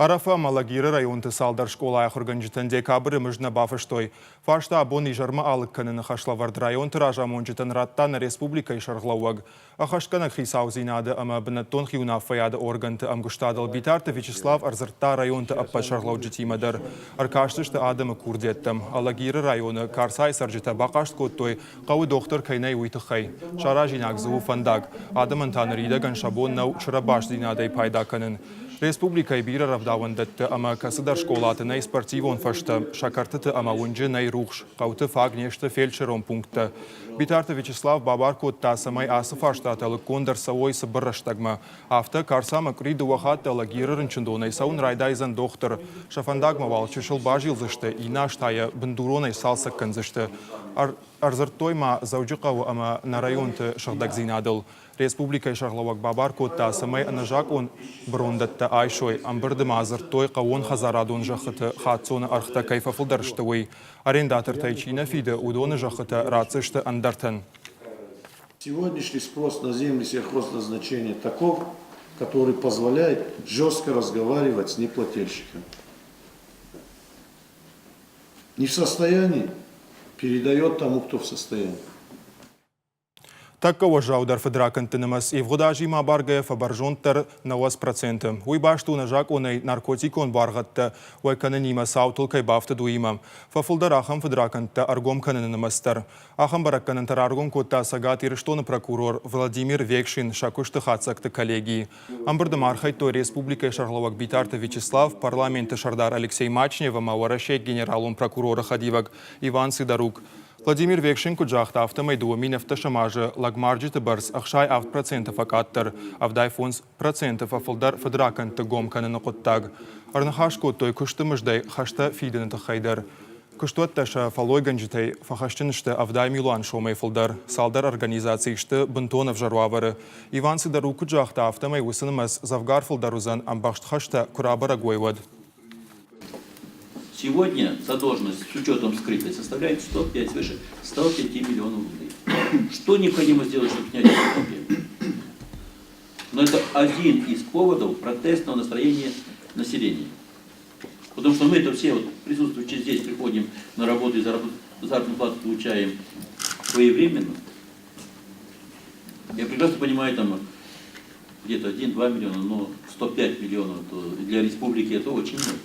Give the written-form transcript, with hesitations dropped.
Ӕрӕфы ӕмӕ Алагиры районты цалдӕр скъолайы ахуыргӕнджытӕн декабры мызд нӕ бафыстой. Фарста абон изӕрмӕ алыг кӕныны хӕслӕвӕрд районты разамонджытӕн радта нӕ республикӕйы сӕргълӕууӕг. Ӕххӕстгӕнӕг хицаудзинады ӕмӕ бынӕттон хиуынаффӕйады оргӕнты ӕмгуыстадыл Битарты Вячеслав ӕрдзырдта районты ӕппӕт сӕргълӕуджытимӕ дӕр. Ӕркастысты адӕмы курдиӕттӕм. Алагиры районы Карцайы цӕрджытӕ бахъаст кодтой, хъӕуы дохтыр кӕй нӕй, уый тыххӕй. Саразинаг дзы у фӕндаг. Адӕмӕн та ныридӕгӕн сӕ бон нӕу чырӕбастдзинадӕй пайда кӕнын. Республикӕйы бирӕ рӕвдауӕндӕтты ӕмӕ кӕцыдӕр скъолаты нӕй спортивон фӕзтӕ, сӕ кӕртыты ӕмӕ уынджы нӕй рухс, хъӕуты фаг не сты фельдшерон пункттӕ. Битарты Вячеслав бабар кодта, цӕмӕй ацы фарстатӕ лыггонд ӕрцӕуой цыбыр рӕстӕгмӕ. Афтӕ Карцамы къуыри дыууӕ хатты Алагиры рынчындонӕй цӕуын райдайдзӕн дохтыр. Сӕ фӕндагмӕ уал чысыл базилдзысты, иннӕ аз та йӕ бындуронӕй цалцӕг кӕндзысты. Ӕрдзырдтой ма Дзӕуджыхъӕуы ӕмӕ нӕ районты сыгъдӕгдзинадыл. Республикӕйы сӕргълӕууӕг бабар кодта, цӕмӕй ӕнӕзакъон бырондӕттӕ айсой. Ӕмбырды ма дзырдтой, хъӕууонхӕдзарадон зӕххыты хаццоны ӕргътӕ кӕй фӕфылдӕр сты, уый. Арендатортӕй чи нӕ фиды, уыдоны зӕххытӕ ратдзысты ӕндӕртӕн. Сегодняшний спрос на земли сельхозназначения таков, который позволяет жестко разговаривать с неплательщиками. Не в состоянии, передает тому, кто в состоянии. Тӕккӕ уӕззаудӕр фыдракӕндты нымӕц ивгъуыд азимӕ абаргӕйӕ фӕбӕрзонддӕр 90%. Уый баст у нӕзакъонӕй наркотикон буаргъӕдтӕ уӕй кӕнынимӕ цаутыл кӕй бафтыд, уыимӕ. Фӕфылдӕр ахӕм фыдракӕндтӕ ӕргом кӕныны нымӕц дӕр. Ахӕм бӕрӕггӕнӕнтӕ раргом кодта Цӕгат Ирыстоны прокурор Владимир Векшин сӕ куысты хатдзӕгты коллегийы. Ӕмбырды ма архайдтой республикӕйы сӕргълӕууӕг Битарты Вячеслав, парламенты сӕрдар Алексей Мачнев ӕмӕ Уӕрӕсейы генералон прокуроры хӕдивӕг Иван Сидорук. Владимир Векшин куыд загъта, афтӕмӕй 2017 азы лӕгмарджыты бӕрц 67% фӕкъаддӕр, 75% фӕфылдӕр фыдракӕндты гом кӕныны хъуыддаг. Ӕрныхас кодтой куысты мыздӕй хӕстӕ фидыны тыххӕй дӕр. Куыстуӕттӕ сӕ фӕллойгӕнджытӕй фӕхӕсджын сты 70 милуан сомӕй фылдӕр. Цалдӕр организацийы сты бынтон ӕвзӕр уавӕры. Иван Сидорук куыд загъта, афтӕмӕй уыцы нымӕц дзӕвгар фылдӕр уыдзӕн ӕмбӕхст хӕстӕ куы рабӕрӕг уой, уӕд. Сегодня задолженность с учетом скрытой составляет 105, свыше 105 миллионов рублей. Что необходимо сделать, чтобы снять эту проблему? Но это один из поводов протестного настроения населения. Потому что мы это все, вот, присутствующие здесь, приходим на работу и заработную плату получаем своевременно. Я прекрасно понимаю, там где-то 1-2 миллиона, но 105 миллионов то для республики это очень много.